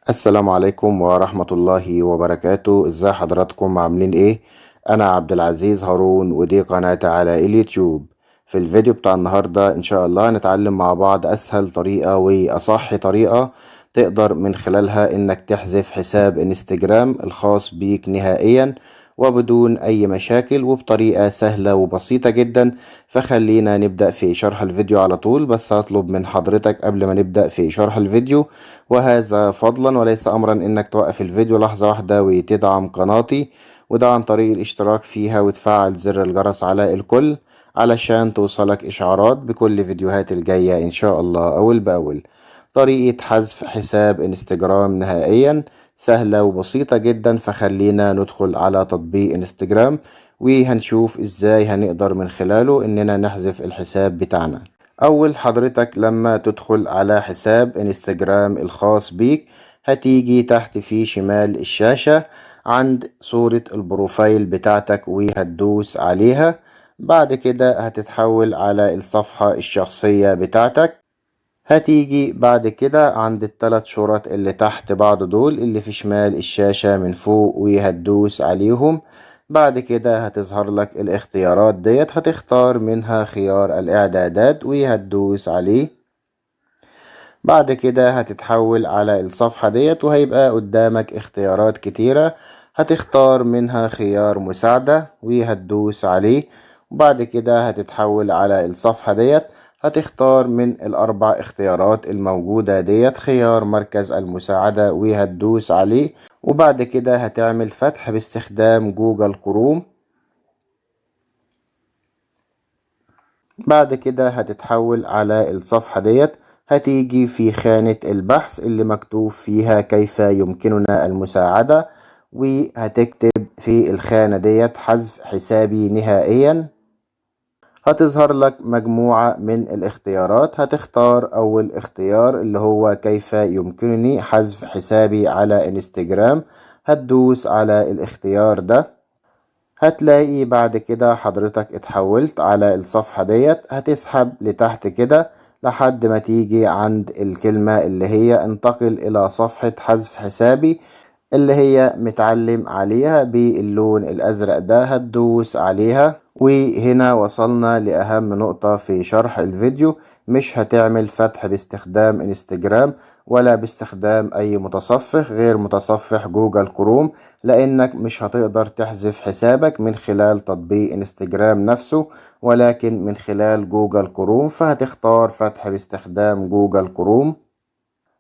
السلام عليكم ورحمة الله وبركاته. ازاي حضراتكم، عاملين ايه؟ انا عبد العزيز هارون، ودي قناتي على اليوتيوب. في الفيديو بتاع النهاردة ان شاء الله هنتعلم مع بعض اسهل طريقة واصح طريقة تقدر من خلالها انك تحذف حساب انستجرام الخاص بيك نهائيا وبدون اي مشاكل وبطريقة سهلة وبسيطة جدا. فخلينا نبدأ في شرح الفيديو على طول. بس هطلب من حضرتك قبل ما نبدأ في شرح الفيديو، وهذا فضلا وليس امرا، انك توقف الفيديو لحظة واحدة وتدعم قناتي، وده عن طريق الاشتراك فيها وتفعل زر الجرس على الكل علشان توصلك اشعارات بكل فيديوهات الجاية ان شاء الله اول باول. طريقة حذف حساب انستجرام نهائيا سهلة وبسيطة جدا، فخلينا ندخل على تطبيق انستجرام وهنشوف ازاي هنقدر من خلاله اننا نحذف الحساب بتاعنا. اول حضرتك لما تدخل على حساب انستجرام الخاص بيك هتيجي تحت في شمال الشاشة عند صورة البروفايل بتاعتك وهتدوس عليها. بعد كده هتتحول على الصفحة الشخصية بتاعتك. هتيجي بعد كده عند الثلاث شرط اللي تحت بعض دول اللي في شمال الشاشة من فوق وهتدوس عليهم. بعد كده هتظهر لك الاختيارات ديت، هتختار منها خيار الاعدادات وهتدوس عليه. بعد كده هتتحول على الصفحة ديت وهيبقى قدامك اختيارات كتيرة، هتختار منها خيار مساعدة وهتدوس عليه. وبعد كده هتتحول على الصفحة ديت، هتختار من الأربع اختيارات الموجودة ديت خيار مركز المساعدة وهتدوس عليه. وبعد كده هتعمل فتح باستخدام جوجل كروم. بعد كده هتتحول على الصفحة ديت، هتيجي في خانة البحث اللي مكتوب فيها كيف يمكننا المساعدة، وهتكتب في الخانة ديت حذف حسابي نهائيا. هتظهر لك مجموعة من الاختيارات، هتختار أول اختيار اللي هو كيف يمكنني حذف حسابي على انستجرام، هتدوس على الاختيار ده. هتلاقي بعد كده حضرتك اتحولت على الصفحة ديت، هتسحب لتحت كده لحد ما تيجي عند الكلمة اللي هي انتقل إلى صفحة حذف حسابي اللي هي متعلم عليها باللون الأزرق ده، هتدوس عليها. وهنا وصلنا لأهم نقطة في شرح الفيديو، مش هتعمل فتح باستخدام انستجرام ولا باستخدام أي متصفح غير متصفح جوجل كروم، لأنك مش هتقدر تحذف حسابك من خلال تطبيق انستجرام نفسه ولكن من خلال جوجل كروم، فهتختار فتح باستخدام جوجل كروم.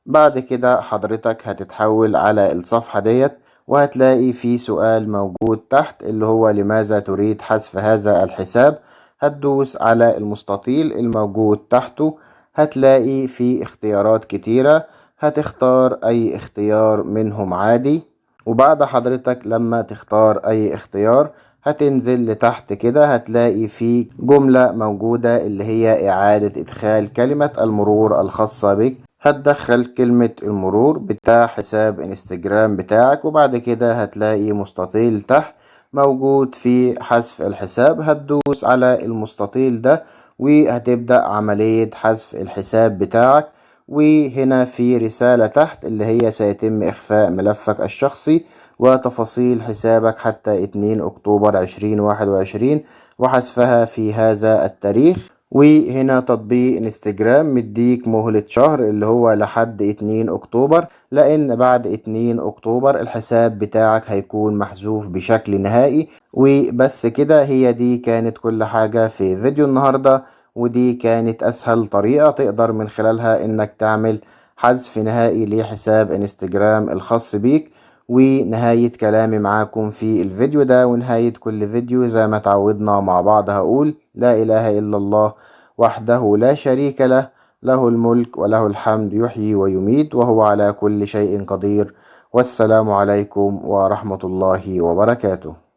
بعد كده حضرتك هتتحول على الصفحة ديت وهتلاقي في سؤال موجود تحت اللي هو لماذا تريد حذف هذا الحساب، هتدوس على المستطيل الموجود تحته، هتلاقي في اختيارات كتيرة، هتختار اي اختيار منهم عادي. وبعد حضرتك لما تختار اي اختيار هتنزل لتحت كده هتلاقي في جملة موجودة اللي هي اعادة ادخال كلمة المرور الخاصة بك، هتدخل كلمة المرور بتاع حساب انستجرام بتاعك. وبعد كده هتلاقي مستطيل تحت موجود في حذف الحساب، هتدوس على المستطيل ده وهتبدأ عملية حذف الحساب بتاعك. وهنا في رسالة تحت اللي هي سيتم إخفاء ملفك الشخصي وتفاصيل حسابك حتى 2 أكتوبر 2021 وحذفها في هذا التاريخ. وهنا تطبيق انستجرام مديك مهلة شهر اللي هو لحد 2 أكتوبر، لأن بعد 2 أكتوبر الحساب بتاعك هيكون محذوف بشكل نهائي. وبس كده، هي دي كانت كل حاجة في فيديو النهاردة، ودي كانت أسهل طريقة تقدر من خلالها إنك تعمل حذف نهائي لحساب انستجرام الخاص بيك. ونهاية كلامي معاكم في الفيديو ده ونهاية كل فيديو زي ما تعودنا مع بعض هقول لا إله إلا الله وحده لا شريك له، له الملك وله الحمد، يحيي ويميت وهو على كل شيء قدير. والسلام عليكم ورحمة الله وبركاته.